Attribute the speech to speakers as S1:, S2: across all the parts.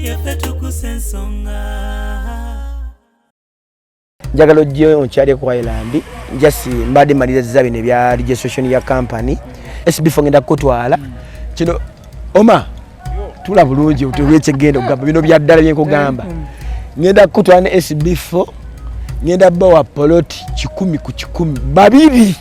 S1: Yeffe tukusa ensonga.
S2: Njagala ojje onkyale ku Island, just mbadde maliriza bino ebya registration ya company. SB4 ngenda kukutwala kino oma tula bulungi olwekyegenda okugamba bino bya ddala byenkugamba. Ngenda kukutwala ne SB4, ngenda bawa poloti 100 ku 100 babiri.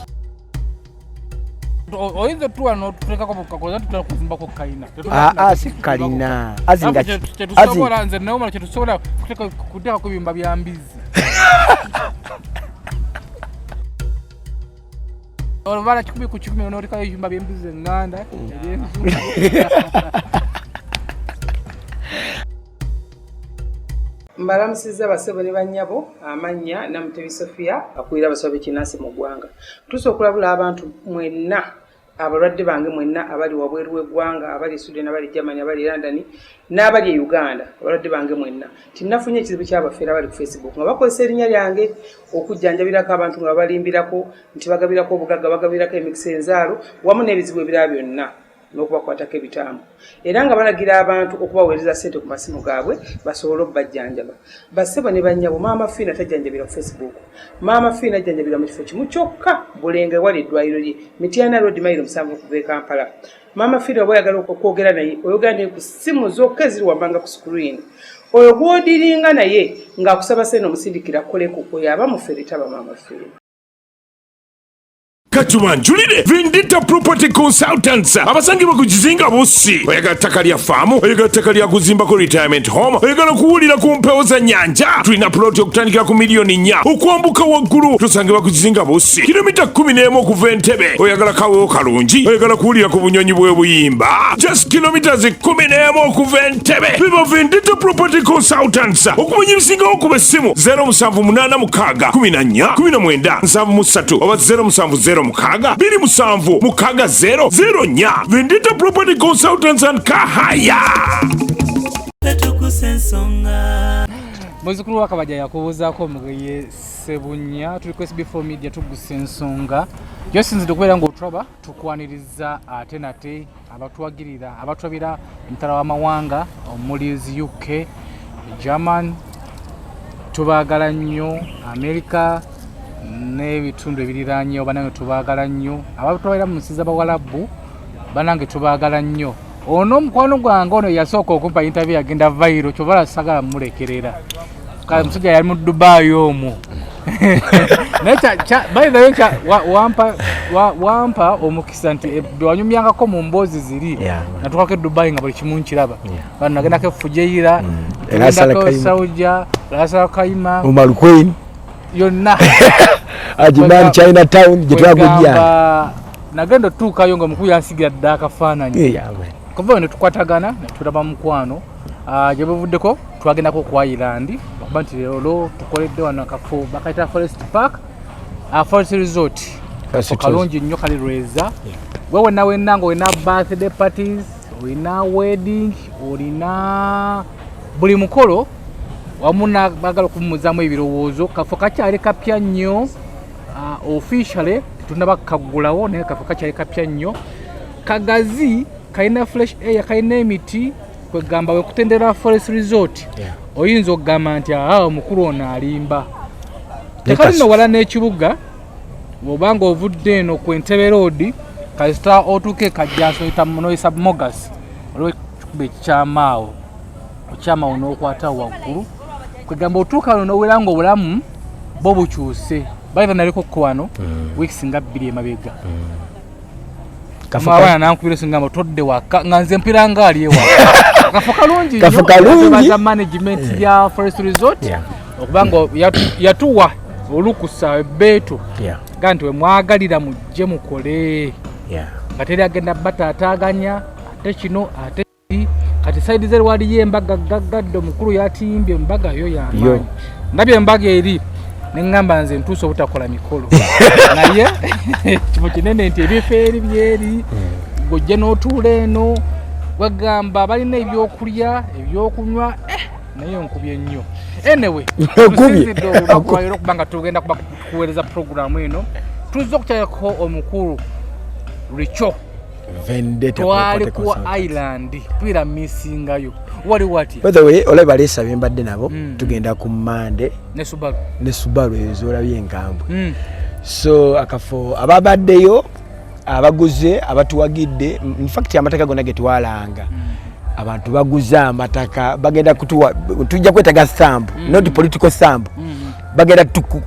S3: Oyinza otuwa notutekako bukakoza tutala kuzimbako kalina.
S2: Aa, si kalina azinga
S3: kyetusobola nze naomala kyetusobola kuteekako ebiyumba bya mbizi. Olubala 100 ku 100 n'otekayo ebiyumba by'embizi eŋŋanda ebyenzungu.
S4: Mbalamusizza basebo ne bannyabo, amannya Namutebi Sophia akulira abasawo b'ekinnansi mu ggwanga. Ntuuse okulabula abantu mwenna, abalwadde bange mwenna abali wabweru w'eggwanga, abali e Sweden, abali Germany, abali London n'abali e Uganda, abalwadde bange mwenna nti nafunye ekizibu ky'abafeera abali ku Facebook nga bakozesa erinnya lyange okujjanjabirako abantu nga babalimbirako nti bagabirako obugagga, bagabirako emikisa, enzaalo wamu n'ebizibu ebirala byonna n'okubakwatako ebitambo, era nga balagira abantu okubaweereza ssente ku masimu gaabwe basobole okubajjanjaba. Bassebo ne bannyabo, Maama Fiina tajjanjabira ku Facebook. Maama Fiina ajjanjabira mu kifo kimu kyokka, Bulenga, ewali eddwaliro lye, Mityana Road, mayiro 7 okuva e Kampala. Maama Fiina oba oyagala okwogera naye, oyogera naye ku ssimu zokka eziri wammanga ku screen. Oyo gw'odiringa naye ng'akusaba ssente omusindikira akoleko, oyo aba mufere, taba Maama Fiina.
S5: Katubanjulire Vindita Property Consultants abasangibwa ku kizinga Bussi. Oyagala ttaka lya faamu, oyagala ttaka lya kuzimbako retirement home, oyagala kuwulira ku mpewo za nnyanja, tulina ploti okutandikira ku miliyoni 4 okwambuka waggulu. Tusangibwa ku kizinga Bussi, kilomita 11 okuva Entebe. Oyagala kawewo kalungi, oyagala kuwulira ku bunyonyi bw'ebuyimba, just kilometers 11 okuva Entebe. Biba Vindita Property Consultants. Okumanya ebisingawo kuba essimu 0786 14 19 73 oba 0706 27 60 04. Vindita Property Consultants and Kahaya.
S1: Tukusa ensonga.
S3: Muzzukulu wa Kabajja yakubuuzaako omugeye Ssebunya, tuli ku SB4 Media tugusa ensonga. Gyosinzidde okubeera ng'otulaba, tukwaniriza ate nate abatwagirira, abatwabira emitala w'amawanga omuli UK, German, tubaagala nnyo, America n'ebitundu ebiriraanyewo, banange tubaagala nnyo. Abatwalira mu nsi z'Abawalabu, banange tubaagala nnyo. Ono omukwano gwange ono yasooka okumpa interview yagenda viral, kyova sagala mulekerera. Kale musajja yali mu Dubai omwo. Naye by the way, wampa omukisa nti bwe wanyumyangako mu mboozi ziri natuukako e Dubai nga buli kimu nkiraba. Bano nagendako e Fujairah,
S2: Ras Al
S3: tugendako
S2: Khaimah.
S3: Sauja, Ras Al Khaimah
S2: Umm Quwain
S3: yonna.
S2: Ajman, China Town gye twagujja.
S3: Kwegamba, nagenda otuukayo nga omukulu yansigira dda akafaananyi.
S2: Yeah, man.
S3: Kuva ne tukwatagana ne tulaba mukwano. Ah, gye buvuddeko twagendako ku Island okuba nti leero tukoledde wano akafo bakayita Forest Park, Forest Resort.
S2: Forest
S3: Kafo kalungi nnyo, kali Lweza. Gwe wenna wenna nga olina birthday parties, olina wedding, olina buli mukolo wamu nabagala okuwummuzaamu ebirowoozo, kafo kakyali kapya nnyo. Officially tetunaba kaggulawo, naye kafo kakyali kapya nnyo, kagazi, kalina fresh air, kalina emiti. Kwegamba wekutendera Forest Resort, oyinza okugamba nti aa, omukulu ono alimba. Tekalino wala n'ekibuga. Bw'obanga ovudde eno ku Entebbe Road, kasita otuuka e Kajjansi oyita noyisa Mogas, waliwo ekikuba ekikyamaawo, okyamaawo n'okwata waggulu. Kwegamba otuuka wano n'owera nga obulamu bwo bukyuse. Baitha naliko ko wano weeks nga 2 emabega.
S2: Kafo
S3: abaana nankubira singamba todde waka nga nze mpira nga ali ewaka. Kafo kalungi nnyo.
S2: Kafo kalungi.
S3: Twebaza management ya Forest Resort okubanga yatuwa olukusa ebbeetu ga nti wemwagalira mujje mukole nga teri agenda bataataaganya, ate kino ate kiri. Kati side ze waliyo embaga gaggadde, omukulu yatimbye embaga yo yamaanyi.
S2: Yo.
S3: Ndabye embaga eri neŋŋamba nze ntuuse obutakola mikolo, naye kifo kinene nti ebifo eri byeri gojja n'otuula eno, wagamba balina ebyokulya, ebyokunywa, naye nkubye nnyo. Anyway,
S2: Nkubye.
S3: tusinzidde olunaku lwaleero okuba nga tugenda kuba kuweereza puroguramu eno, tuzze okukyalako omukulu Richo.
S2: Vendetta
S3: Twali
S2: Property
S3: ku
S2: Consultants.
S3: island twira missingayo wali wati
S2: By the way, olaba baleesa be mbadde nabo, tugenda ku Mande
S3: ne Subaru.
S2: Ne Subaru ezo zolabye enkambwe. So akafo ababaddeyo, abaguze, abatuwagidde, infact amataka gonna getwalanga, abantu baguze amataka, bagenda kutuwa, tujja kwetaga thumb, not political thumb.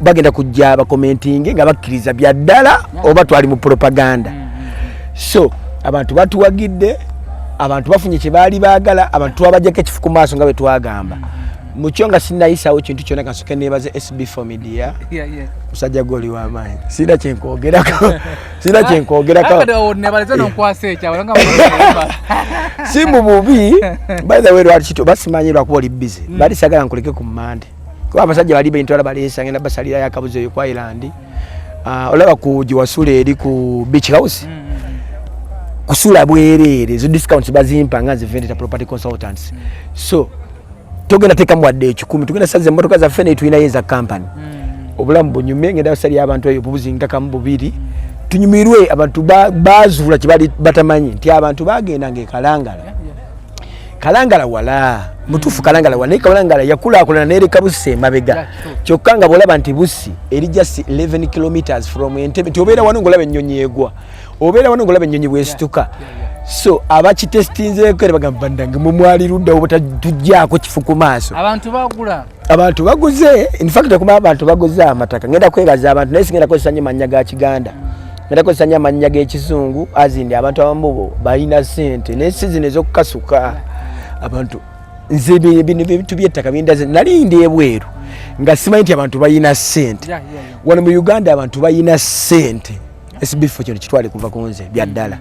S2: Bagenda kujja bacommentinge nga bakkiriza bya ddala oba twali mu propaganda. So abantu batuwagidde, abantu bafunye kye baali baagala, abantu twabajjako ekifu ku maaso nga bwe twagamba. Mukyo nga sinnayisawo kintu kyonna, kansoke nebaze SB4 Media. Musajja gwe oli w'amaanyi, sirina kyenkwogerako, sirina kyenkwogerako.
S3: Akati awo nebaleze nonkwasa ekyabwe nga
S2: Si mu bubi, by the way, lwaki basimanyi, lwakuba oli busy. Bali sagala nkuleke ku Mande kuba abasajja bali bentwala baleesa, ngenda basalirayo akabuzi eyo ku island. Ah, olaba ku giwasula eri ku Beach House, kusula bwereere, ezo discounts bazimpa nga nze Vendetta Property Consultants. So togenda teekamu wadde 100, tugenda saza emmotoka zaffe naye tulinayo eza company. Obulamu bunyumye, ngenda basalira abantu eyo obubuzi nga kamu bubiri, tunyumirwe. Abantu bazuula kyebali batamanyi nti abantu bagendanga ekalangala. Kalangala wala mutuufu, Kalangala wala, naye Kalangala yakulaakulana nereka Busi emabega. Kyokka nga bwolaba nti Busi eri just 11 kilometers from Entebe, nti obeera wano ngaolaba ennyonyi egwa, obeera wano ngaolaba ennyonyi bwesituka. So abakitestinzeeko era bagamba, "Bannange, mumwali luddawo butatugjaako kifu ku maaso."
S3: Abantu bagula.
S2: Abantu baguze, infact okuma abantu baguze amataka. Ngenda kwebaza abantu, naye singenda kukozesa nnyo mannya ga Kiganda, ngenda kukozesa nnyo amannya g'Ekizungu azindi. Abantu abamu bo balina ssente, naye si zino ez'okukasuka abantu. Nze bino bintu by'ettaka bindaze, nali ndi ebweru nga simanyi nti abantu balina ssente. Wano mu Uganda abantu balina ssente. SB4 kino kitwale kuva ku nze, bya ddala.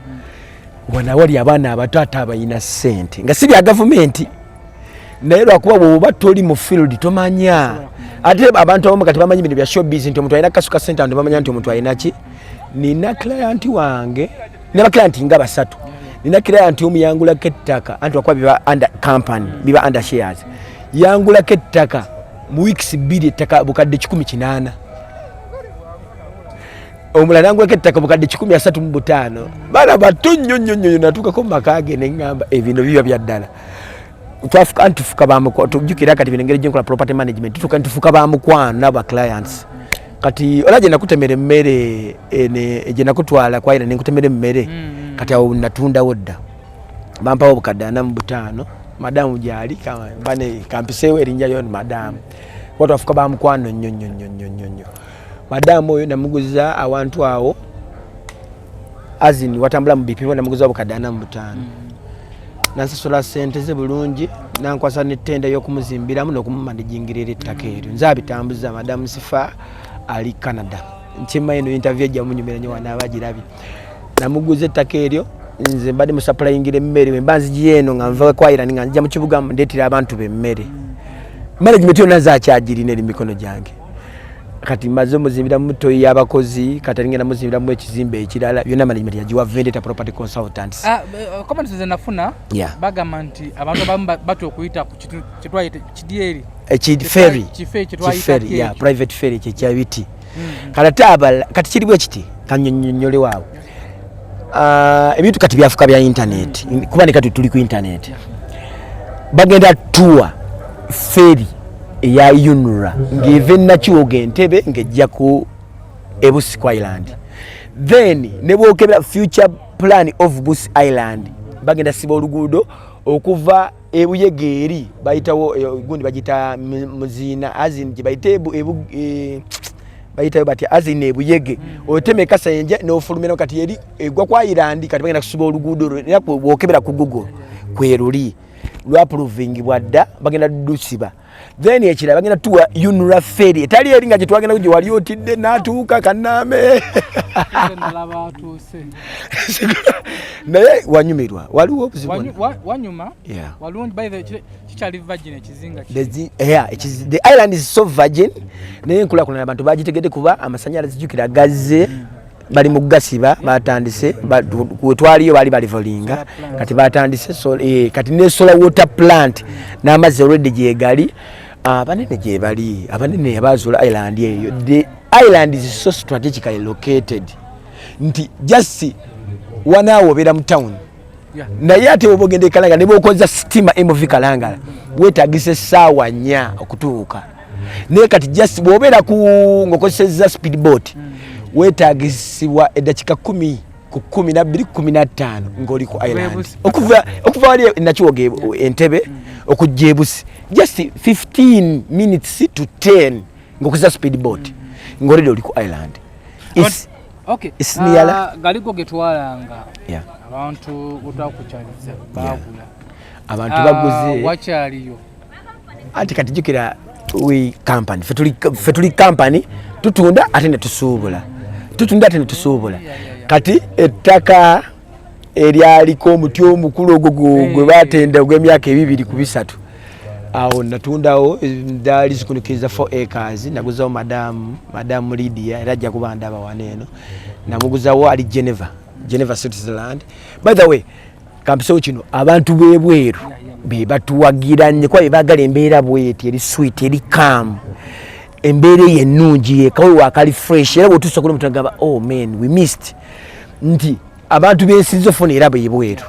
S2: Wano awali abaana abato ate abalina ssente nga si bya gavumenti, naye lwakuba bwoba toli mu field tomanya. Ate abantu abamu kati bamanyi bino bya showbiz, nti omuntu alina kasuka ssente, abantu bamanya nti omuntu alina ki. Nina client wange, nina baclient nga basatu. Nina client omu yangulako ettaka, anti wakuba biba under company, biba under shares. Yangulako ettaka mu weeks 2, ettaka bukadde 180. Omulala nangulako ettaka bukadde 135. Baana bato nnyo nnyo nnyo. Natuukako mu maka ge neŋŋamba, ebino biba bya ddala. Twafuka anti tufuka bamukwano. Tujjukira kati bino engeri gyenkola property management, tutuuka nitufuka bamukwano n'aba clients. Kati ola gye nakutemera emmere ene, gye nakutwala kwayira nenkutemera emmere, kati awo natundawo dda, bampawo obukadde 45. Madamu gyali, bane kampiseewo erinnya lyo, madamu, kuba twafuka bamukwano nnyo nnyo nnyo nnyo nnyo nnyo. Madamu oyo namuguza awantu awo azin watambula mu bipimo, namuguza obukadde 45, nansasula sente ze bulungi, nankwasa netenda y'okumuzimbiramu n'okumumanagingira ettaka eryo. Nze abitambuza. Madamu Sifa ali Canada, nkimanyi eno interview ejja munyumira nyo wanaaba agirabye. Namuguza ettaka eryo, nze mbadde musupplyingira emmere. Bwe mba nzigiye eno nga nva kwayirani nga nzija mu kibuga, ndeetera abantu bemmere. Management yonna zakyagirina eri mikono gyange. Kati maze muzimbiramu toyi y'abakozi, kati alingenda muzimbiramu ekizimbe ekirala. Byonna management yagiwa Vendetta Property Consultants.
S3: Ah, comments ze nafuna, bagamba nti abantu abamu batya okuyita ku kyetwayita kidyeri.
S2: Ekiferry.
S3: Kife kyetwayita.
S2: Kiferry, yeah,
S3: Keki.
S2: private ferry kyekyabiti. Kati ate abalala, kati kiri bwe kiti, kanyonyonyole waawe. Ah, ebintu kati byafuka bya internet, kuba ne kati tuli ku internet. Bagenda tuwa ferry eya UNRA ng'eva enakiwoga Entebe ng'ejja ku ebusi ku island. Then ne bwokebera future plan of Busi Island, bagenda siba oluguudo okuva ebuyega eri bayitawo gundi bagita Muziina azin gye bayita bayitayo batya azin ebuyege, otema ekasenje n'ofulumira. Kati eri egwa ku island, kati bagenda kusiba oluguudo olwo. Era bwokebera ku Google kweruli, lwaprovingibwa dda, bagenda lusiba. Then ekirala, bagenda tuwa UNRA ferry etali eri nga gyetwagenda gye wali otidde n'atuuka kannaame.
S3: Nalaba atuuse.
S2: Naye wanyumirwa, waliwo obuzibu bwonna?
S3: Wanyuma. Walungi, by the way, kikyali virgin ekizinga
S2: Yeah, the island is so virgin, naye enkulaakulana abantu bagitegedde kuba amasanyalaze jjukira gazze, bali mu gasiba, batandise wetwaliyo baali balivolinga, kati batandise so, kati ne solar water plant n'amazzi already gyegali. Abanene gyebali, abanene abazuula island eyo. The island is so strategically located nti just Wanaawo obeera mu town, naye ate oba ogenda ekalangala ne bwokoza sitima MV Kalangala, weetagisa essaawa 4 okutuuka. Naye kati just bw'obeera ku ng'okozesezza speed boat, weetagisibwa eddakiika 10 ku 12, 15 ng'oli ku island.
S3: Ebusi.
S2: Okuva wali Nakiwogo Entebe okujja Ebusi, just 15 minutes to 10 ng'okozesa speed boat, ng'oledi oli ku island.
S3: Okay.
S2: It's near.
S3: Ah, galiko getwalanga abantu otwakukyaliza bagula.
S2: Abantu baguze.
S3: Wakyaliyo?
S2: Anti kati jjukira, we company, ffe tuli company, tutunda ate ne tusuubula, tutunda ate ne tusuubula. Kati ettaka eryaliko omuti omukulu ogwo gwe batenda ogw'emyaka 2 ku 3, awo natundawo, ndaali zikunikiriza 4 acres. Naguzawo madamu Lydia, era ajja kuba ndaba wano eno. Namuguzawo, ali Geneva, Geneva, Switzerland. By the way, kampisewo kino, abantu b'ebweru be batuwagira nnyo kuba bebaagala embeera bweti eri sweet, eri calm, embeera eyo ennungi, ekawe wakali fresh. Era bwotuusa kuli omuntu agamba, "Oh man, we missed," nti abantu bensinza ofuna era bebweru,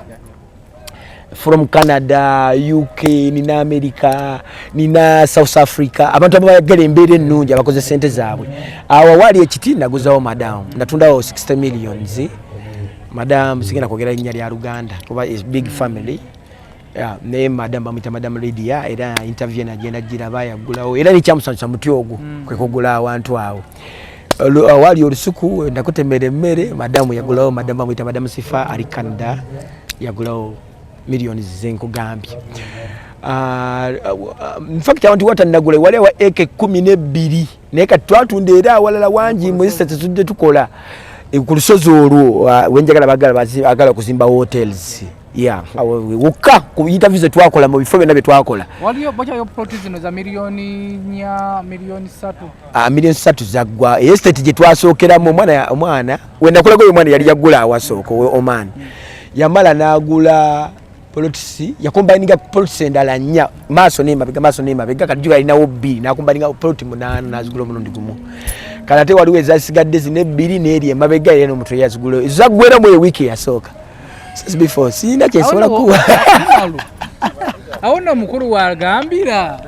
S2: from Canada, UK, nina America, nina South Africa, abantu ababayagala embeera ennungi, abakoze sente zaabwe. Awo waali ekiti naguzawo madam, natundawo 60 millions. Madam, sigenda kwogera linnya lya Luganda kuba is big family. Yeah, naye madam bamwita Madam Lydia, era interview nagenda giraba, yagulawo era nekyamusanyusa muti ogwo kwe kugula awantu awo. Awali olusuku nakutemera emmere, madamu yagulawo. Madamu bamwita Madamu Sifa, ali Canada, yagulawo millions zenkugambye. In fact abantu watanagula wali awa eka 12, naye kati twatunda era awalala wangi mu estate tuzze tukola. Ku lusozi olwo, wenjagala bagala bagala okuzimba hotels. Yeah, awo wokka ku interview ze twakola mu bifo byonna bye twakola.
S3: Waliyo bakyayo ploti zino za miliyoni 4, miliyoni 3?
S2: Ah, miliyoni 3 zaggwa. Estate gye twasookeramu, omwana wenakulaga, oyo omwana yali yagula awasooka owe Oman, yamala n'agula plots, yacombininga plots endala nnya, maaso nemabega, maaso nemabega. Kati juga alinawo bbiri, nacombininga plot munaana nazigula omulundi gumu. Kati ate waliwo ezasigadde zino ebbiri n'eri emabega, era n'omuntu yazigula, zaggweramu eyo wiiki eyasooka. Before sirina kyensobola kuwa.
S3: Awo nno omukulu wagambira.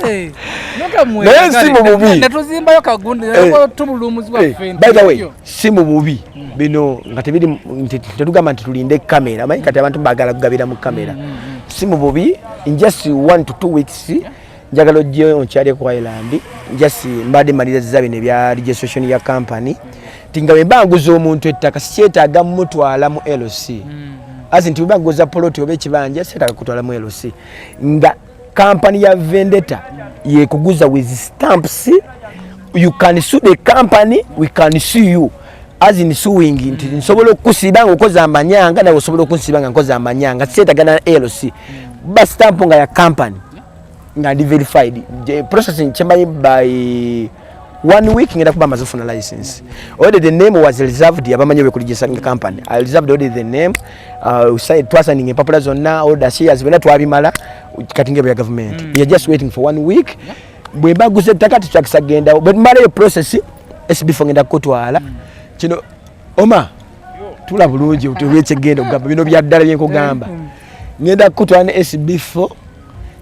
S2: Naye si mu bubi.
S3: Netuzimbayo kagundi tubulumuzi bwaffe.
S2: By the way, si mu bubi bino nga tebiri nti tetugamba nti tulinde kamera. Amanyi kati abantu bagala kugabira mu kamera. Si mu bubi, in just 1 to 2 weeks njagala ojje onkyale ku island. Just mbadde maliriza bino ebya registration ya company, ti nga bwe mba nguza omuntu ettaka sikyetaaga mutwala mu LC, as nti bwe nguza poloti oba ekibanja seetaaga kutwala mu LC, nga kampani ya Vendetta yekuguza with stamps. You can sue the company, we can sue you, as in suing nti nsobola okukusiba nga okoze amanyanga, nawe osobola okunsiba nga nkoze amanyanga. Seetaaga na LC, ba stamp nga ya company nga ndi verified. Processing kyemanyi, by one week ngenda kuba amaze ofuna license. Already the name was reserved. Abamanyi bekuregistering company, I reserved already the name. Twasigninga empapula zonna, all the shares byonna twabimala. Kati ngebo ya government, we are just waiting for one week. Bwe baguze ettaka tetwakisa genda, bwe tumalayo process SB4 ngenda kukutwala. Kino oma tula bulungi olwekyegenda okugamba, bino bya ddala byenkugamba. Ngenda kukutwala ne SB4,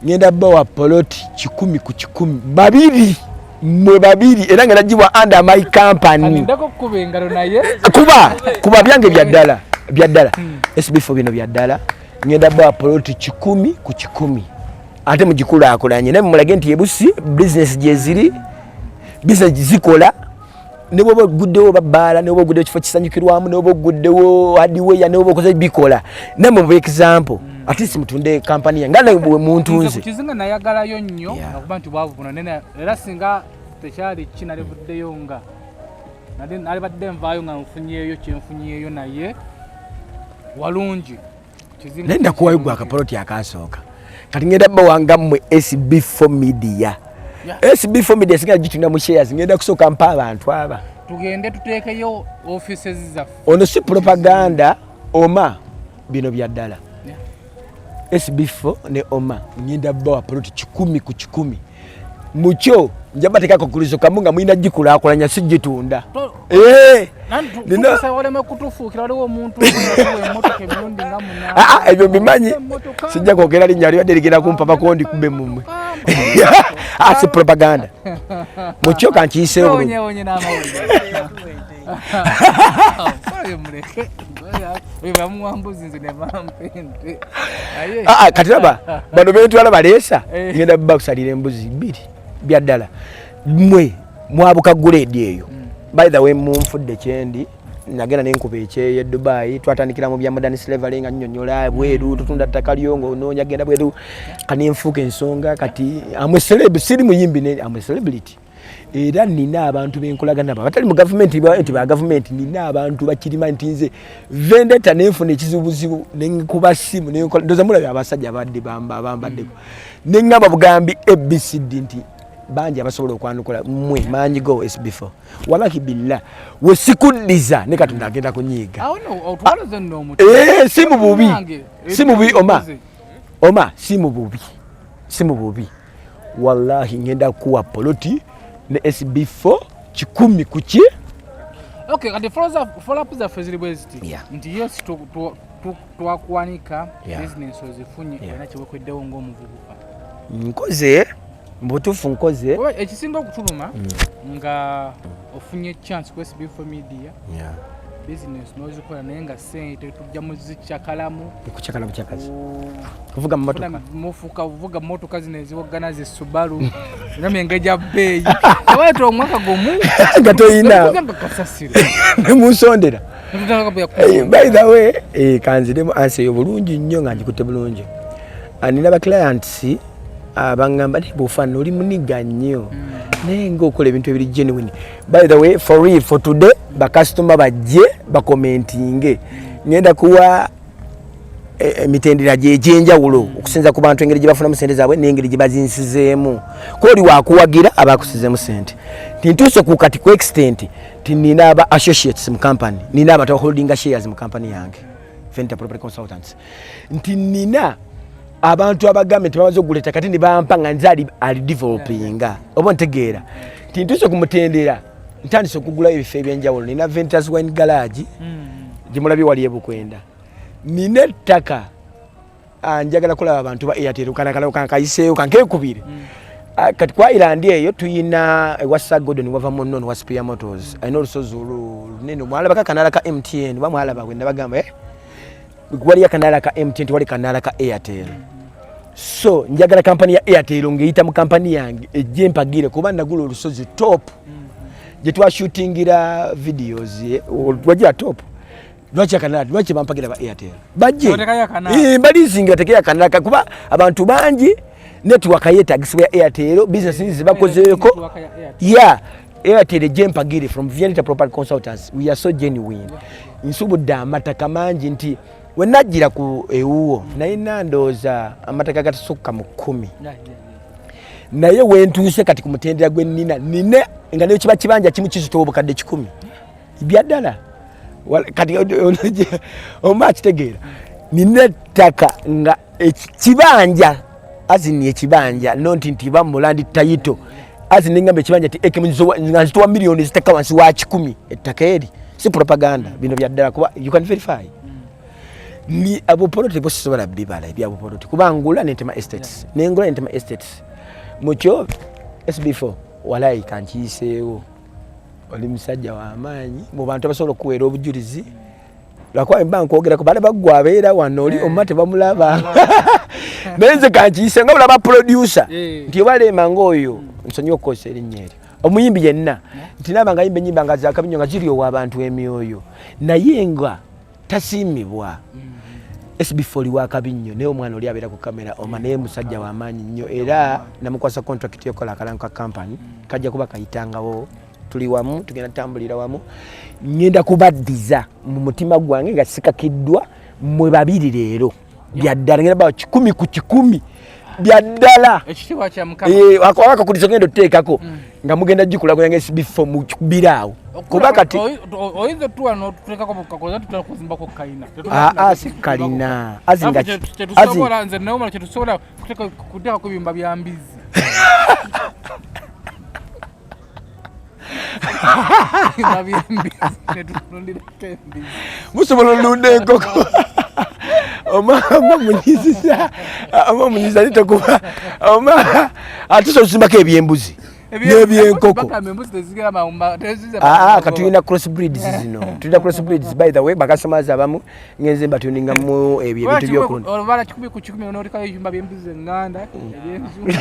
S2: ngenda bawa poloti 100 ku 100, babiri mwe babiri, era ngenda gibwa under my company.
S3: Anindako kukuba engalo naye.
S2: Kuba byange byaddala, byaddala. SB4 bino byaddala, ngenda bawa poloti 100 ku 100, ate mugikulaakulanye naye mumulage nti ebusi bizinesi gyeziri, bizinesi zikola. Ne bwoba oguddewo oba bbaala, ne bwoba oguddewo ekifo kisanyukirwamu, ne bwoba oguddewo hardware, ne bwoba okoze bikola, nammwe mube example, at least mutunde kampani yange nga nawe bwe
S3: Nze
S2: muntunze.
S3: Ku kizinga nayagalayo nnyo okuba nti bwavu buno nene, era singa tekyali ki nalivuddeyo nga nalibadde nvaayo nga nfunyeeyo kyenfunyeeyo, naye walungi. Kizinga.
S2: Naye ndakuwayo gwe akapoloti akasooka. Kati ngenda bawanga mmwe SB4 Media. SB4 Media singa gitunda mu shares, ngenda kusooka mpa abantu aba.
S3: Tugende tuteekeyo offices zaffe.
S2: Ono si propaganda, oma bino bya ddala. SB4 ne oma ngenda bawa poloti 100 ku 100. Mukyo nja bateekako kulizo kamu nga mulina gikulaakulanya, si gitunda. Ebyo mbimanyi, sijja kwogera linnya libadde ligenda kumpa bakondi kube mumwe. Si propaganda. Mukyo kankiyiseewo bulungi. Kati laba bano bentwala baleesa, ngenda bakusalira embuzi bbiri byaddala. Mmwe mwabuka grade eyo. By the way, munfudde kyendi nagenda nenkuba ekyeyo e Dubai. Twatandikira mu bya modern slavery nga nnyonnyola bweru tutunda ttaka lyo ng'onoonya genda bweru, kanenfuuka ensonga. Kati amwe celeb, siri muyimbi, amwe celebrity, era nina abantu benkolagana nabo abatali mu gavumenti nti ba gavumenti. Nina abantu bakirima nti nze vendetta nenfuna ekizibuzibu nenkuba simu, ndoza mulabye abasajja abadde bambaddeko, neŋŋamba bugambi ABCD nti bangi abasobola okwanukula mmwe maanyi go SB4. Walaki billah, wesikuddiza ne Katonda agenda kunyiiga. Si mu bubi, si mubi oma oma, si mu bubi, si mu bubi. Wallahi ngenda kuwa poloti ne SB4 100 kuki.
S3: Okay, kati follow up zaffe ziri bwe ziti nti yes, twakuwanika business ozifunye, olina kyewekweddewo ng'omuvubuka?
S2: Nkoze, mubutuufu nkoze.
S3: Ekisinga okutuluma nga ofunye chance ku SB4 Media, business nozikola, naye nga sente tujja muzicyakalamu.
S2: Kucyakala bucyakazi, kuvuga mu motoka.
S3: Mufuka kuvuga motoka zino eziwogana zi Subaru namyenge gya bbeeyi, ewaleeta omwaka gumu
S2: nga toyina
S3: nga kasasiro.
S2: Nemunsondera. By the way, kanziremu answer eyo bulungi nnyo nga ngikutte bulungi. Nina ba clients abaŋŋamba naye bw'ofaanana oli muniga nnyo, naye ngaokola ebintu ebiri genuine. By the way, for real, for today, bakasitoma bajje bakomentinge, ngenda kuwa emitendera gyegyenjawulo okusinza ku bantu engeri gye bafunamu sente zaabwe n'engeri gye bazinsizeemu. Kooli wakuwagira abakusizeemu sente nti ntuuse ku kati ku extent ti nina aba associates mu company, nina abantu holdinga shares mu company yange Venta Property Consultants, nti nina abantu abagambye nti bamaze okugula ettaka ne bampa nga nze ali developinga. Oba ntegeera nti ntuuse ku mutendera ntandise okugulayo ebifo ebyenjawulo. Nina Ventas Wine Garage gyemulabye wali ebukwenda, nina ettaka. Njagala kulaba abantu ba Airtel kankayiseeyo kankekubire. Kati kwa island eyo tuyina ewa Sir Gordon wava munono wa Spear Motors, alina olusozi olwo lunene mwalabako akanaala ka MTN, oba mwalaba bwe nabagamba, eh? Waliyo akanaala ka MTN, tewali kanaala ka Airtel. So njagala kampani ya Airtel ng'eyita mu kampani yange ejje empagire, kuba nagula olusozi top gye twashutingira videos, wagira top. Lwaki akanala? Lwaki bampagira ba Airtel bajje?
S3: Otekayo akanala.
S2: Balizinga batekeyo akanala kuba abantu bangi network yeetagisibwa ya Airtel, business zibakozeeko.
S3: Network ya Airtel.
S2: Ya Airtel ejje empagire from Vienita Property Consultants. We are so genuine. Nsubudde amataka mangi nti wenajjira ku ewuwo naye nandooza amataka gatasukka mu 10. Naye wentuuse kati ku mutendera gwe nnina, nina nga nayo kiba kibanja kimu kizitowa obukadde 100 byaddala. Kati oma akitegeera, nina ettaka nga kibanja azini ekibanja nonti nti bamulandi tayito azini ngamba ekibanja ti nga nzitowa miliyoni zitaka wansi wa 100. Ettaka eri si propaganda, bino byaddala kuba you can verify. Ni abupoloti busisobola bibala ebyabupoloti kuba ngula nentema estates, nengula nentema estates. Mukyo SB4, walayi kankiyiseewo, oli musajja w'amaanyi mu bantu abasobola okuweera obujulizi, lwakuba mba nkwogerako bale baggwa abeera wano oli omma tebamulaba, naye nze kankiyise nga bulaba producer nti obaleema ngaoyo nsonyiwa okukozesa erinnya eryo, omuyimbi yenna nti naaba nga yimba enyimba nga zakabinyo nga ziryowa abantu emyoyo naye nga tasiimibwa. SB4 oli wakabi nnyo, naye omwana oli abeera ku kamera oma, naye musajja w'amaanyi nnyo, era namukwasa contract yokukola akalango ka company kajja kuba kayitangawo. Tuli wamu, tugenda tutambulira wamu. Ngenda kubaddiza mu mutima gwange nga sikakiddwa mwe babiri leero byaddala, ngenda bawa 100 ku 100 byaddala.
S3: Ekitiibwa kya Mukama.
S2: Akakulizo genda otuteekako nga mugenda gikulakulanya nga SB4 mukubiraawo kuba kati
S3: Oyinza otuwa notuteekako bukakoza tutera kuzimbako kalina.
S2: Ah, ah, si kalina. Azi nga
S3: Kyetusobola nze naomala kyetusobola kuteekako bimba bya mbizi.
S2: Musobola olunda enkoko. Oma munyiziza, oma munyiziza nitokuba oma ate sozimbako ebyembuzi n'ebyenkoko. Ah, katulina cross breeds zino, tulina cross breeds. By the way, bakasomers abamu ngenze mbatuninga mu ebyo ebintu byokulunda.
S3: Olubala 1 ku 1 n'otekayo ebyumba by'embuzi enganda, ebyenzungu.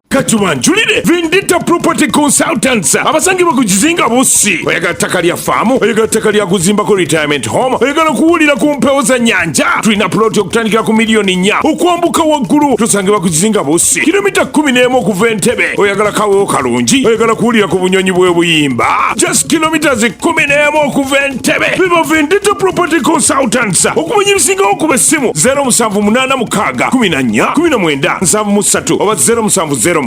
S5: Katubanjulire Vindita Property Consultants abasangibwa ku kizinga Bussi. Oyagala ttaka lya faamu, oyagala ttaka lya kuzimbako retirement home, oyagala kuwulira ku mpewo za nnyanja, tulina puloti okutandikira ku miliyoni 4 okwambuka waggulu. Tusangibwa ku kizinga Bussi, kilomita 11 okuva Entebbe. Oyagala kawewo kalungi, oyagala kuwulira ku bunyonyi bw'ebuyimba, just kilometers 11 okuva Entebbe. Biba Vindita Property Consultants. Okumanya ebisingawo kuba essimu 0786 14 19 73 oba 0706 27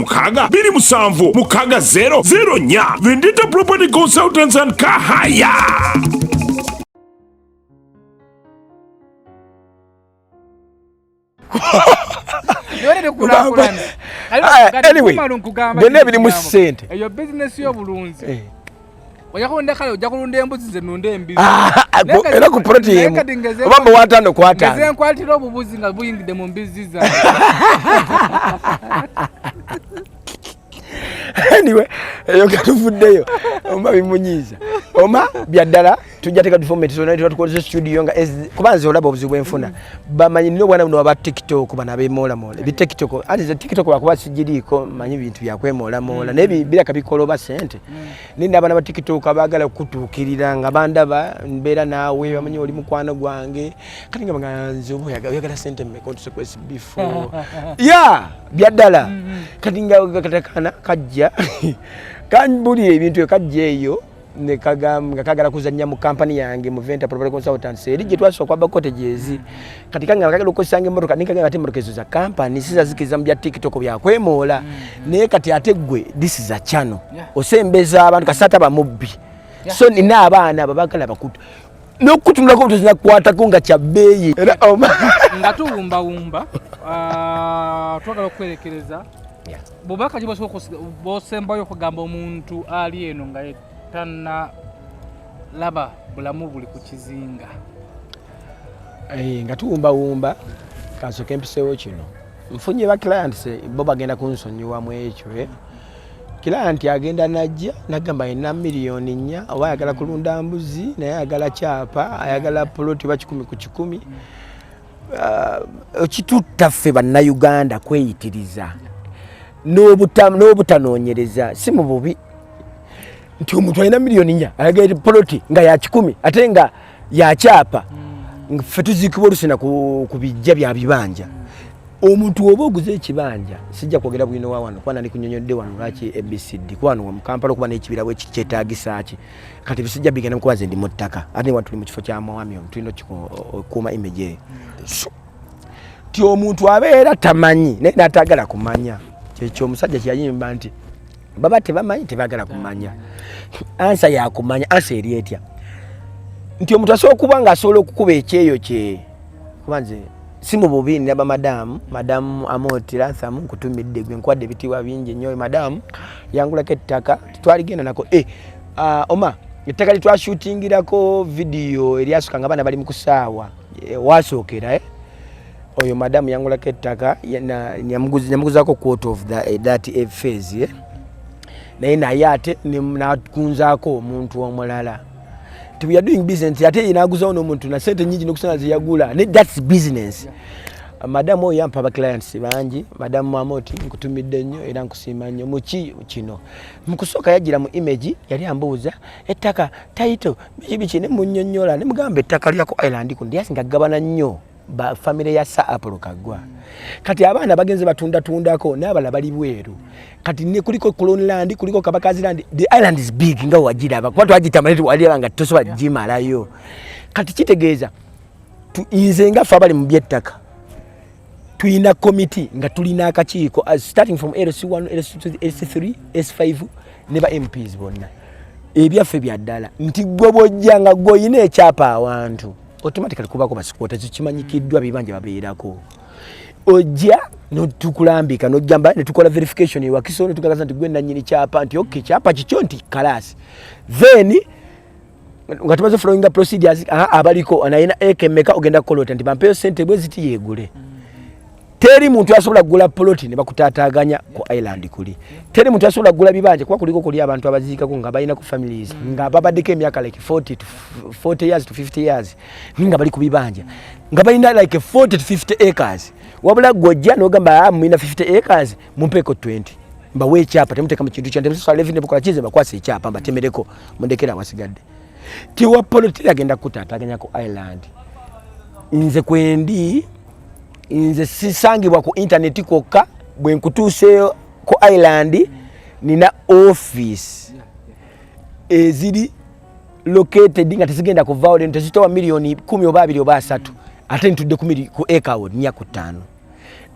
S5: 60 04. Vindita Property Consultants and Kahaya.
S2: Anyway, byonna ebirimu ssente.
S3: Eyo bizinesi y'obulunzi. Ojja kulunda kale, ojja kulunda embuzi, nze nunde embizi.
S2: Era ku ploti emu oba mbu 5 ku 5.
S3: Nze nkwatira obubuzi nga buyingidde mu mbizi zange.
S2: Anyway, eyo katuvuddeyo. Oma bimunyiiza. Oma bya ddala tujja teeka development zonna tuba studio nga kuba nze olaba obuzibu bwenfuna. Bamanyi nina obwana buno aba TikTok bano abeemoolamoola. Ebi TikTok, anti nze TikTok lwakuba sigiriiko mmanyi bintu bya kwemoolamoola naye biraka bikola oba ssente. Naye n'abaana ba TikTok abaagala okutuukirira nga bandaba mbeera naawe bamanyi oli mukwano gwange. Kati nga bagamba nze oba oyagala ssente mmeka otuse ku SB4. Ya bya ddala. Kati nga katakana kajja kambulira ebintu kajja eyo ne kagamba nga kagala kuzannya mu kampani yange mu Venta Property Consultants eri gye twasooka kwaba cottages. Kati kanga kagala okukozesanga emmotoka ne kagamba ate emmotoka ezo za kampani sizazikiriza mu bya TikTok bya kwemoola. Naye kati ate ggwe this is a channel. Osembeza abantu kasata bamubbi. So nina abaana ababagala bakutu n'okukutunulako tozina kukwatako nga kya bbeeyi. Era oma
S3: nga tuwumbawumba, twagala okwerekereza. Bubaka ki bw'osembayo okugamba omuntu ali eno nga tannalaba bulamu buli ku kizinga?
S2: Nga tuwumbawumba, kansooke mpiseewo kino. Nfunye ba clients bo bagenda kunsonyiwa mu ekyo. Client agenda najja nagamba alina miliyoni 4 oba ayagala kulunda mbuzi naye ayagala kyapa, ayagala ploti oba 1 ku 1. Ekitutta ffe bannayuganda kweyitiriza n'obutanoonyereza si mu bubi nti omuntu alina miliyoni 4 ayagala poloti nga ya 1 ate nga ya kyapa. Ffe tuziikibwa olusena ku bijja bya bibanja. Omuntu oba oguze ekibanja, sijja kwogera bwino wa wano kuba nali kunyonyodde wano lwaki ABCD kuba wano mu Kampala okuba n'ekibira bwe kyetaagisa ki. Kati bisijja bigenda kuba nze ndi mu ttaka ate wano tuli mu kifo kya mwami ono tulina okukuuma image eyo. So ti omuntu abeera tamanyi naye n'ataagala kumanya, kyekyo omusajja kye yayimba nti baba tebamanyi tebaagala kumanya. Ansa yakumanya, ansa eri etya nti omuntu asobola okuba ng'asobola okukuba ekyeyo kye kuba nze si mu bubi nina bamadamu, madamu Amoti Latham nkutumidde gwe nkwadde ebitiibwa bingi nnyo. Madamu yangulako ettaka titwaligenda nako. Oma ettaka lye twashutingirako vidiyo eryasooka nga abaana bali mu kusaawa wasookera. Oyo madamu yangulako ettaka nyamuguzaako quarter of that phase. Naye ate nakunzaako omuntu omulala. We are doing business ate ye naguzawo n'omuntu na sente nyingi n'okusanga ze yagula. Ne that's business. Madamu oyo yampa aba clients bangi. Madamu Amoti nkutumidde nnyo era nkusiima nnyo muki kino. Mu kusooka yajjira mu image yali ambuuza ettaka title biki biki ne munnyonnyola ne mugamba ettaka lya ku island kuno lyasinga gabana nnyo ba family ya Sir Apollo Kaggwa. Kati abaana bagenze batundatundako n'abalala bali bweru. Kati ne kuliko Colon Land, kuliko Kabakazi Land. The island is big nga wagiraba kuba twagitama ne waliraba nga tosobola gimalayo. Kati kitegeeza nze nga ffe abali mu by'ettaka tulina committee nga tulina akakiiko as starting from LC1, LC2, LC3, S5 ne ba MPs bonna. Ebyaffe bya ddala nti gwe bw'ojja nga gwe olina ekyapa awantu automatically kubako basikuota kimanyikiddwa bibanja babeerako. Ojja notukulambika nogamba netukola verification ewakiso netukakasa nti gwe nanyini kyapa, nti okay, kyapa kikyo, nti kalasi. Then nga tumaze following procedures, aha, abaliko nayina eka emeka, ogenda kukola otya, nti bampeyo sente bwe ziti yeegule. Teri muntu asobola kugula poloti ne bakutaataaganya ku island kuli. Teri muntu asobola kugula bibanja, kuba kuliko kuli abantu abaziikako nga balina ku families nga babaddeko emyaka like 40 to 40 years to 50 years nga bali ku bibanja, nga balina like 40 to 50 acres. Wabula gwojja n'ogamba, "Ah, mulina 50 acres, mumpeeko 20, mbawe ekyapa, temuteeka mu kintu kyange, temusasula revenue, bukola kize, bakwasa ekyapa, mbatemereko, mundekere awasigadde." Tiwa poloti agenda kutaataaganya ku island. Nze kwendi, nze sisangibwa ku intaneti kwokka. Bwe nkutuuseyo ku island, nina office eziri located nga tezigenda kuvaawo leno, tezitowa miliyoni 10 oba 20 oba 30, ate ntudde ku ekawo 4 ku 5,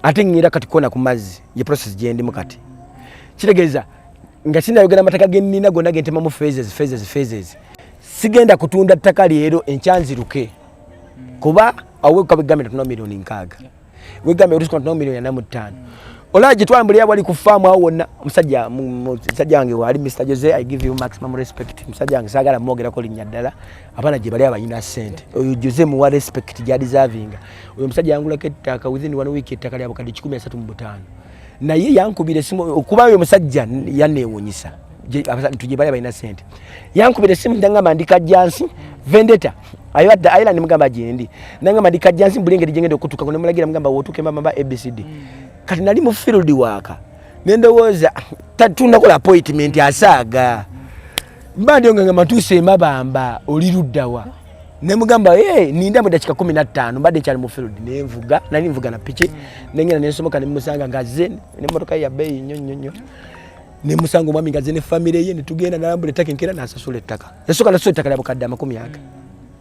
S2: ate ŋŋenda kati kona ku mazzi. Ye process gyendimu kati. Kitegeeza nga sinayogera amataka gennina gonna gentemamu phases, phases, phases. Sigenda kutunda ttaka leero enkyanziruke, kuba awo wegambye natunda miliyoni 60, wegambye olusi natunda miliyoni 45. Olaba gye twambulira wali ku faamu awo wonna, omusajja musajja wange waali, Mr Jose, I give you maximum respect. Musajja wange saagala mwogerako linnya ddala, abaana gye bali abalina ssente. Oyo Jose muwa respect gyadeservinga. Oyo omusajja yangulako ettaka within one week, ettaka lya bukadde 135, naye yankubira esimu okuba oyo omusajja yanneewuunyisa. Abantu gye bali abalina ssente, yankubira esimu nangamba, "Ndi Kajjansi, Vendetta ayadda island." Mugamba gyendi, nangamba, "Ndi Kajjansi, buli engeri gyengenda okutuukako." Nemulagira, mugamba, "Wotuuka emabamba ABCD." Kati nali mu field waaka, nendowooza tunakola appointment, asaaga mba ndio nga ngamba, "Ntuuse emabamba, oli luddawa?" Nemugamba, "Hey, ninda mu dakika 15." Mbadde nkyali mu field, nenvuga, nali nvuga na piki, nengenda nensomoka nemusanga ngazze nemotoka ye ya bbeeyi nnyo nnyo nnyo. Nemusanga omwami ngazze ne famire ye, netugenda nalambula ettaka. Enkeera nasasula ettaka, yasooka nasasula ettaka lya bukadde 20 aga.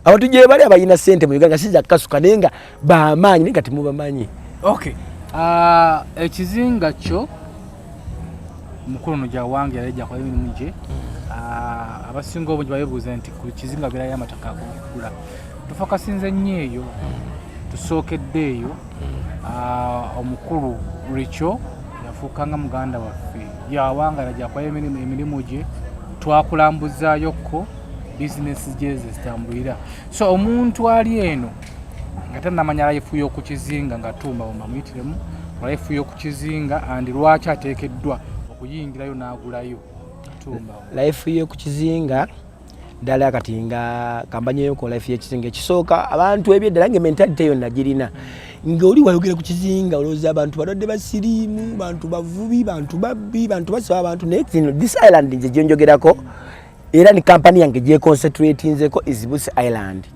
S2: Abantu gye bali abalina ssente mu Uganda siza kukasuka, naye nga bamaanyi, naye nga temubamanyi.
S3: Okay. Ah, ekizinga kyo mukulu ono gyawange yali gyakola emirimu gye. Ah, abasinga obungi bayebuuza nti ku kizinga birayo amataka agokugula. Tufakasinze nnyo eyo, tusookedde eyo. Ah, omukulu Richo yafuuka nga muganda waffe, yawangala gyakola emirimu gye, twakulambuzaayokko bizinesi gye zitambulira. So omuntu ali eno nga tanamanya life y'okukizinga, nga tumba bumba muyitiremu life y'okukizinga and lwaki ateekeddwa okuyingirayo n'agulayo, tumba.
S2: Life y'okukizinga ddala kati nga kambanyeyo ku life y'ekizinga. Ekisooka, abantu ebyeddala nga mentality eyo nagirina, ng'oli wayogera ku kizinga olowooza abantu balwadde ba siriimu, bantu bavubi, bantu babbi, bantu basaba abantu. Naye zino, this island nze gyenjogerako era ni kampani yange gyeconcentratinzeko is Busi Island.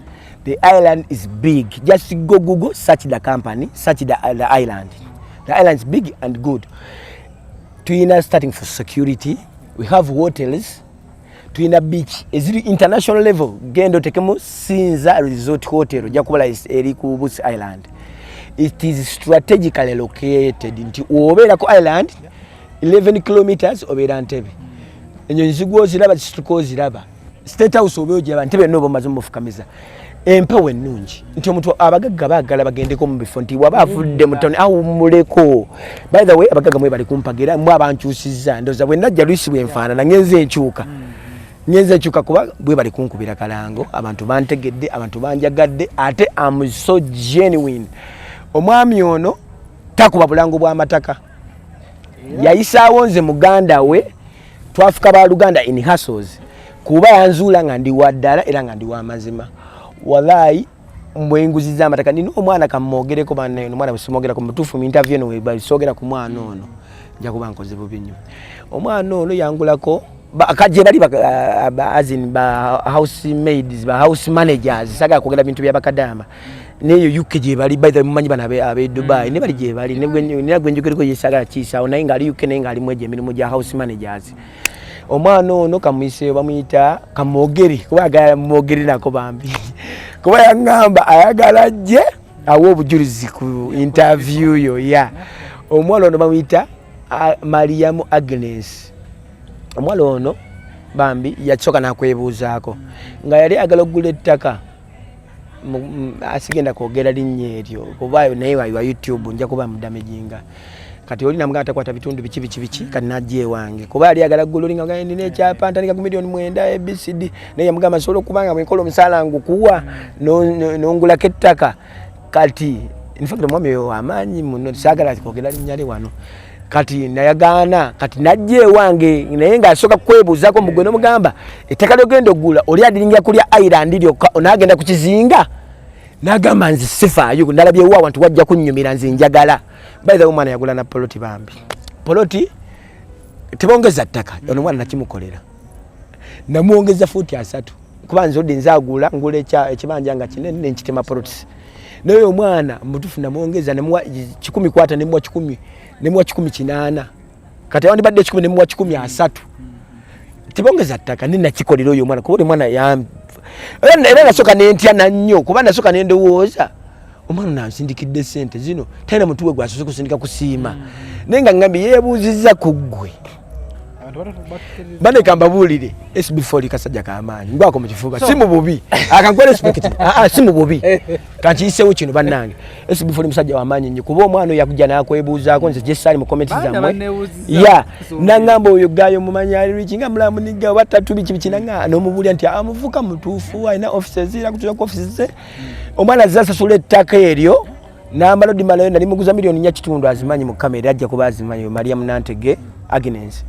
S2: The island is big. Just go Google, search the company, search the island. The island is big and good. Tuyina, starting for security, we have hotels, tuyina beach eziri international level. Genda otekemu Sinza Resort Hotel, ojja kubala eri ku Busi Island. It is strategically located nti obeera ku island, 11 kilometers obeera Ntebe, enyonyi zigwa oziraba, zisituka oziraba, State House oba ogiraba, Ntebe yonna oba omaze mufukamiza. Empewo ennungi nti omuntu, abagagga baagala bagendeko mu bifo nti waba avudde mu tawuni awummuleko. By the way, abagagga mwe bali kumpagira, mwe abankyusizza. Ndowooza bwe najja lwisi bwenfaanana, ngenze enkyuka, ngenze enkyuka, kuba bwe bali kunkubira kalango, abantu bantegedde, abantu banjagadde, ate am so genuine. Omwami ono takuba bulango bw'amataka, yayisaawo nze muganda we, twafuka baluganda in hustles, kuba yanzuula nga ndi waddala era nga ndi wamazima. Wallahi mbwenguziza amataka, nina omwana kamwogereko bannaye. Omwana bwesimwogerako mutuufu mu interview eno, webasogera ku mwana ono nja kuba nkoze bubi nnyo. Omwana ono yangulako gye bali as in ba house maids, ba house managers, sagala kwogera bintu byabakadaama neyo UK gye bali. By the way, mumanyi bano abe Dubai ne bali gye bali, nina gwe njogereko yesagala kiisaawo, naye ng'ali UK, naye ng'ali mwegyo emirimu gya house managers. Omwana ono kamuyise, bamuyita Kamwogere, kuba ayagala mwogere nako bambi, kuba yaŋŋamba ayagala ajje awe obujulizi ku interview yo ya omwana ono. Bamuyita Mariamu Agnes. Omuwala ono bambi yakisooka nakwebuuzaako nga yali agala okugula ettaka. Asigenda kwogera linnya eryo kuba naye wa YouTube, nja kuba mudamejinga. Kati oli namugamba takwata bitundu biki biki biki. Kati najja ewange kuba ali agala gulu linga gamba nina ekyapa ntandika ku 9 million ABCD, naye yamugamba nsobola okuba nga bwenkola omusaala ngukuwa nongulako ettaka. Kati in fact omwami oyo amaanyi muno, saagala kwogera linnya lye wano. Kati nayagaana, kati najja ewange naye ng'asooka kwebuuzaako mugwe nomugamba ettaka lyogenda ogula oli adiringira kulya island lyokka, onaagenda ku kizinga. N'agamba nze sifaayo, ndalabyewo awantu wajja kunnyumira, nze njagala. By the way, omwana yagula na poloti, bambi poloti tebongeza ttaka. Ono omwana nakimukolera, namwongeza fuuti 30, kuba nze odde nze agula ngula ekibanja nga kinene nenkitema plots, naye omwana mutuufu namwongeza, nemuwa kikumi kwata, nemuwa kikumi, nemuwa 180. Kati awandibadde 100 nemuwa 130. Tebongeza ttaka, ndi nakikolera oyo omwana kuba oli mwana era nasooka nentya nannyo, kuba nasooka nendowooza omwana nansindikidde sente zino talina mutu we gwasoose kusindika kusiima, naye nga ngambye yeebuuzizza ku ggwe.
S3: Abantu
S2: Baneka mbabuulire, SB4 oli kasajja kamaanyi, ngwako mu kifuba, si mu bubi, akankuwa respect. Ah, ah, si mu bubi, kankiyisewo kino. Bannange, SB4 oli musajja wamaanyi nnyo, kuba omwana oyo yakujja n'akwebuuzaako. Nze gyesaali mu comments
S3: Baana
S2: zammwe
S3: banneebuuzizza.
S2: Ya naŋŋamba oyo gayo mumanyi ali rich nga mulamu nigga oba tatu biki biki, naŋŋa n'omubuulira nti amuvuka mutuufu, alina offices, era kutuula ku offices ze. Omwana azze asasula ettaka eryo n'amala odimalayo, nali muguza 4.5 million, azimanyi mu kamera, ajja kuba azimanyi, Mariam Nantege Agnes,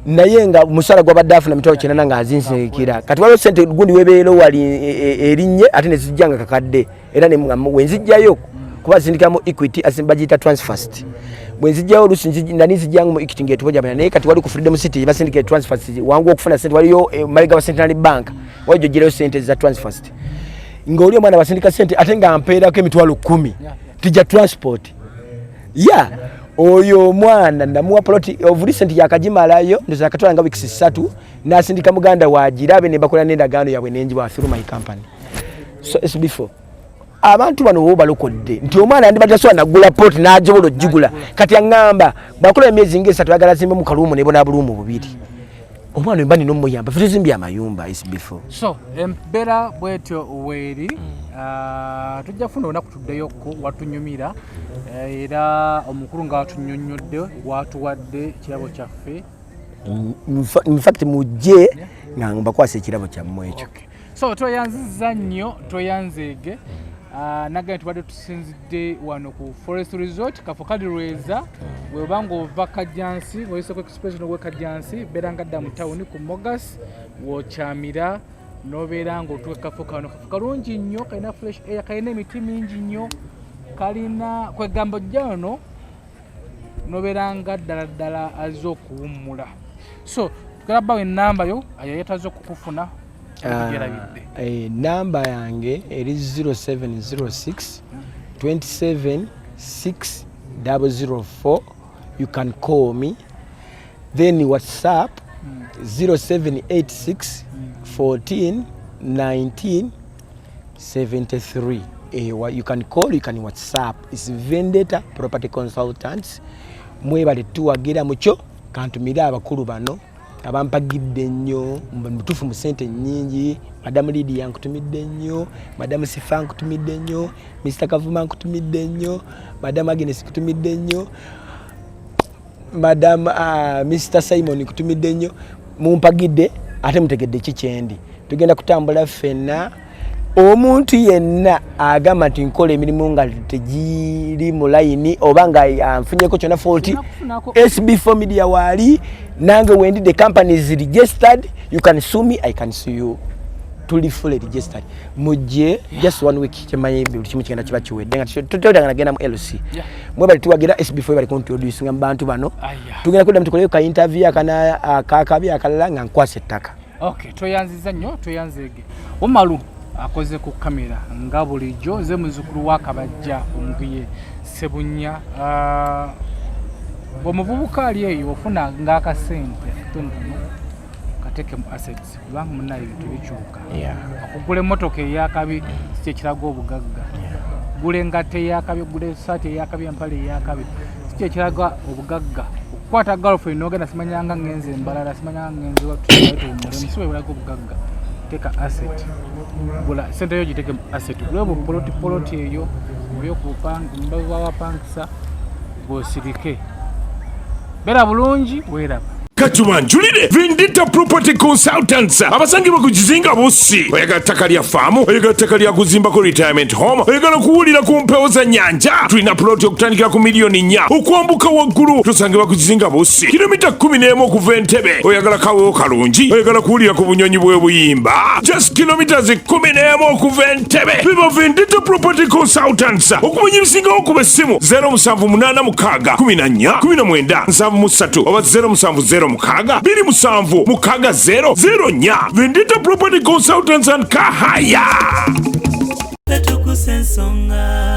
S2: naye nga omusaala gwabadde afuna 800,000 nga azinsinkira. Kati waliwo sente gundi webeera wali erinnye ate nezijja nga kakadde, era wenzijjayo kuba zindikamu Equity, bagiyita Transfast. Bwenzijjayo oluusi nali nzijjangu mu Equity ngaetubojabana, naye kati wali ku Freedom City basindika Transfast, wangu okufuna sente. Waliyo mabega wa Centenary Bank, waliyo gyogirayo sente za Transfast, ng'oli omwana basindika sente ate nga mpeerako 10,000 tijja transport ya oyo omwana. Namuwa plot of recent, yakagimalayo ndoza akatwala nga weeks 3, nasindika muganda wagirabe ne bakola n'endagaano yabwe nenjiwa through my company. So SB4, abantu bano bo balokodde nti omwana yandibadde asobola nagula plot n'agibola ogigula. Kati aŋŋamba bwakola emyezi nga 3 ayagala azimbe mu kaluumu nebona buluumu bubiri. Omwana mba nina omuyamba, fe tuzimbye amayumba, SB4.
S3: So embeera bwetyo weeri. Tujja kufuna olunaku tuddeyokko watunyumira. Era omukulu nga watunyonnyodde, watuwadde ekirabo kyaffe.
S2: In fact mujje nga mbakwasa ekirabo kyammwe ekyo.
S3: Okay. So tweyanzizza nnyo, tweyanzeege. Nagambye tubadde tusinzidde wano ku Forest Resort, kafo kali Lweza. Bweba ng'ova Kajjansi ng'oyiseko express n'ogwe Kajjansi, beera nga dda mu tawuni ku Mogas wokyamira n'obeera ng'otuuka kafo kano. Kafo kalungi nnyo, kalina fresh air, kalina emiti mingi nnyo, kalina kwegamba ojja wano nobeera nga ddala ddala azze okuwummula. So tugala bawo enamba yo ayo yetaze okukufuna gyerabidde.
S2: Namba yange eri 0706 27 6004. You can call me, then WhatsApp 0786 14 19 73. You can call, you can WhatsApp. It's Vendetta Property Consultants. Mwebale tuwagira mukyo. Kantumire abakulu bano abampagidde ennyo mutuufu mu sente nnyingi. Madamu Lidia nkutumidde nnyo, Madamu Sifa nkutumidde nnyo, Mr Kavuma nkutumidde nnyo, Madamu Agnes nkutumidde nnyo, Madam Mr Simon nkutumidde nnyo. Mumpagidde ate mutegedde ki kyendi. Tugenda kutambula ffenna. Omuntu yenna agamba nti nkola emirimu nga tegiri mu layini oba nga anfunyeko kyonna fault, SB4 Media waali, nange wendi. The company is registered. You can sue me, I can sue you. Tuli fully registered. Mujje just one week, kyemanyi buli kimu kigenda kiba kiwedde nga tutolanga nagenda mu LC. Mwebali tuwagira SB4, bali kuntroducinga mu bantu bano. Tugenda kuddamu tukoleyo ka interview akana akakabi akalala nga nkwasa ettaka.
S3: Okay, tweyanziza nnyo, tweyanzeege. Omalu akoze ku kamera nga bulijjo, nze muzukulu wa Kabajja Omuguye Sebunya. Omuvubuka ali eyo ofuna ng'akasente katonotono, kateeke mu assets, kubanga munaye ebintu bikyuka. Okugula emmotoka eyakabi si kyekiraga obugagga. Gula engatto eyakabi, ogula esaati eyakabi, empale eyakabi, si kyekiraga obugagga. Okukwata girlfriend nogenda simanyanga ngenze embalala, simanyanga ngenze watuwummulemu, si webulaga obugagga. Teeka asset, gula sente yo giteeke mu asset, gule bu poloti eyo oyo kubapangisa, bwosirike, beera bulungi, weeraba.
S5: Katubanjulire Vindita Property Consultants abasangibwa ku kizinga Bussi. Oyagala ttaka lya faamu, oyagala ttaka lya kuzimbako retirement home, oyagala kuwulira ku mpewo za nnyanja, tulina puloti okutandikira ku miliyoni 4 okwambuka waggulu. Tusangibwa ku kizinga Bussi, kilomita 11 okuva Entebe. Oyagala kawewo kalungi, oyagala kuwulira ku bunyonyi bw'ebuyimba, just kilometers 11 okuva Entebe. Biba Vindita Property Consultants. Okumanya ebisingawo kuba essimu 0786 14 19 73 oba 0706 27 60 04. Vindita Property Consultants and Kahaya.
S1: Tukusa ensonga.